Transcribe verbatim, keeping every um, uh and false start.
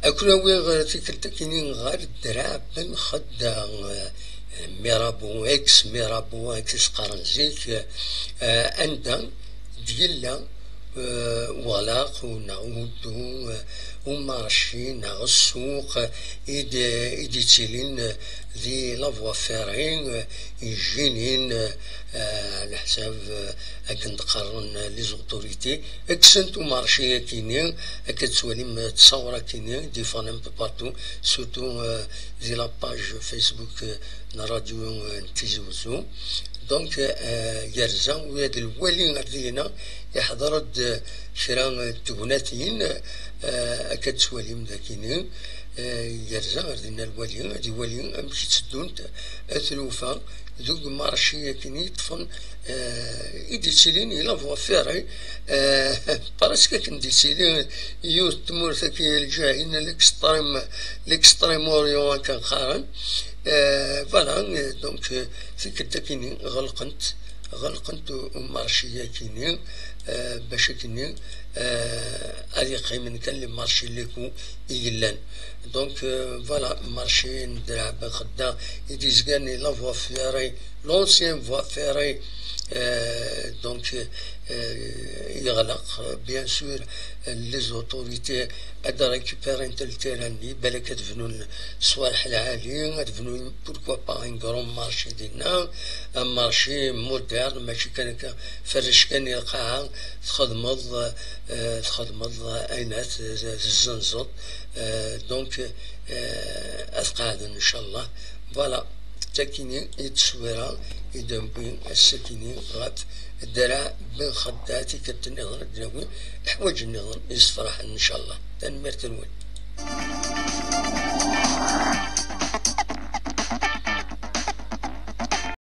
Ad ken-awiɣ tikkelt akkin ɣer Ddreɛ Ben Xedda, eh, Mirabeau, ex Mirabeau, akken i s-qqaren zik, eh, anda d-yella, eh, uɣlaq neɣ uddu, eh, umarci neɣ ssuq, eh, i d-, i d-yettilin, eh, di la voie ferrée, eh, ijinin, eh, eh, ɛla ḥsab, eh, akken d-qqaren les autorités, kksen-t umarci akkin-nni, akka tettwalim, eh, ttṣawra akkin-nni, d-yeffɣen un peu partout, surtout, eh, di la page Facebook, eh, n radio, eh, n Tizi Wezzu. Donc, eh, yerza, ula d lwali ar dinna, iḥḍer-d, eh, kra, eh, n tegnatin, eh, akka tettwalim d akkin-nni, eh, yerza ar dinna lwali, ad iwali amek i tteddunt, eh, tlufa, deg umarci akken i yeṭṭfen, eh, i d-yettilin i la voie ferrée, eh, presque akken d-yettili yiwet n tmurt akkin lǧahin, l'extrême, l'extrême orient akken qqaren. Eh, voilà, eh, donc, eh, tikkelt akkin ɣelqent, ɣelqent u-, umarci akkin, eh, bac akkin, eh, ad yeqqimen kan les marchés locaux i yellan. Donc, euh, voilà, marché n Ddreɛ Ben Xedda i d-yezgan i la voie ferrée, l'ancienne voie ferrée, euh, donc, euh, yeɣleq, bien sûr, les autorités ad récupérent le terrain-nni, balak ad bnun ṣṣwalḥ lɛali, ad bnun, pourquoi pas, un grand marché dinna, un marché moderne, mačči kan akka, ferrec kan i lqaɛa, txedmeḍ, euh, txedmeḍ ayen ad t-, tezzenzeḍ, euh, donc, euh, ad qeɛden, ncallah. Voilà, d takini i d tteswira i d-newwi ass-akini ɣef Ddreɛ Ben Xedda, tikkelt nniḍen ad d-nawi leḥwaǧ nniḍen yessefraḥen, ncallah. Tanemmirt-nwen.